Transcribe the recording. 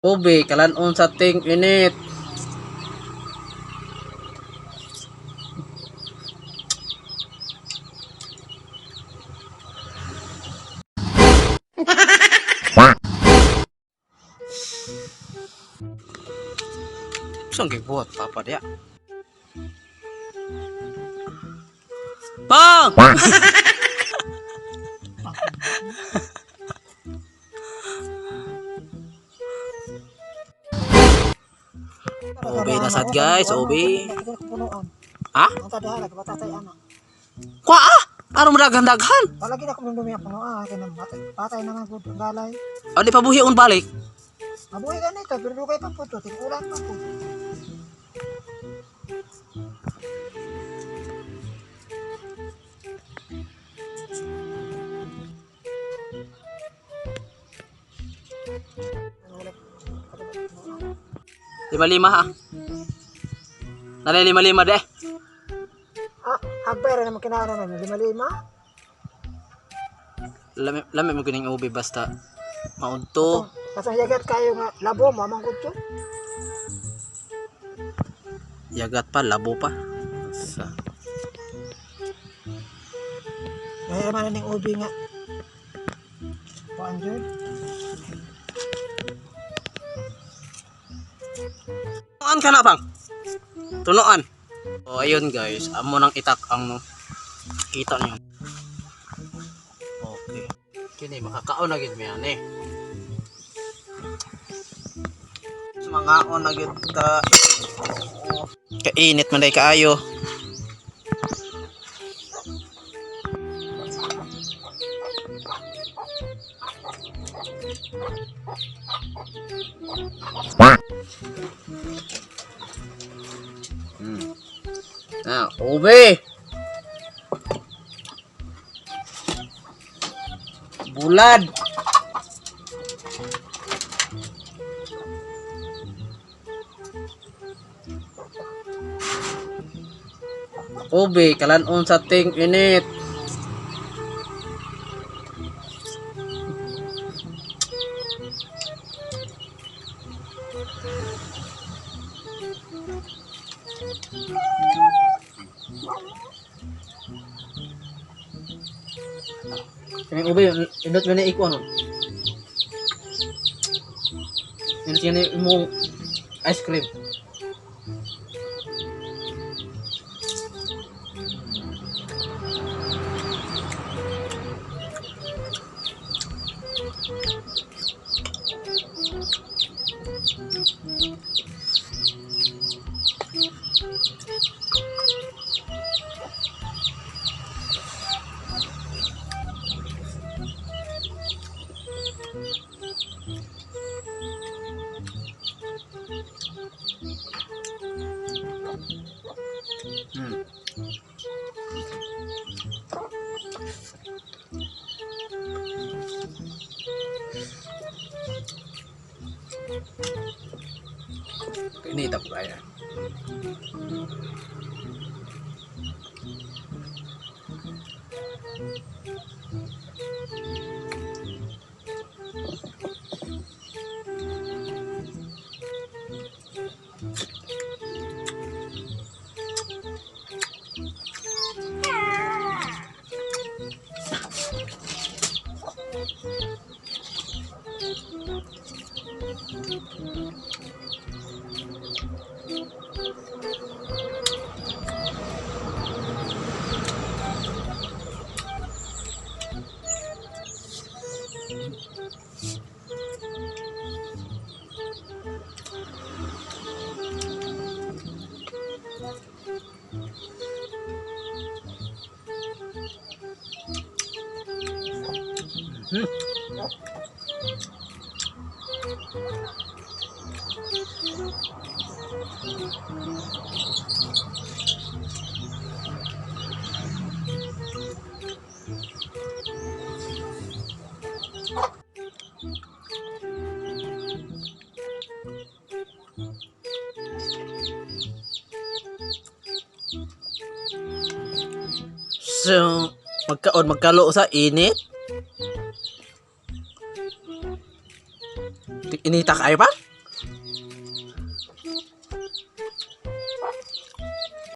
Ube, kalanon sa ting init. Saan gibuhat, papa diya? Pang! Ube na sad guys, ube. Punuan. Ha? Ang tadhana kabatatay ana. Kwa ah! Aron daghan-daghan. Wala gid ako nundumi ang punuan kay nang batay. Patay na man gud ang galay. O di pabuhi on balik. Mabuhi ka nito pero dugay pa po to, tigulan pa po. Lima-lima ha. Nalay lima-lima de. Ah, hagbay ra naman kinahanglan na lima-lima. Lami, lami mo kining ube basta maudto. Basta yagat kayo nga labo mo amang kutso. Yagat pa, labo pa. Sa Kaya man ning ubi nga. Kuan jud. Tunuan ka na pang. Tunuan. O ayun guys, amo nang itak ang no. Kita niyo. Okay. Kini makakaon na gid mi ani. Mangaon na gid ta. Kainit man day kaayo. Ah, ube. Bulad. Ube, kalanon sa ting init. Kaming ube, indot mo na iko ano. Indot yan imong ice cream. Inita po kaya. So, magkaon magkalo sa init. Inita kayo pa?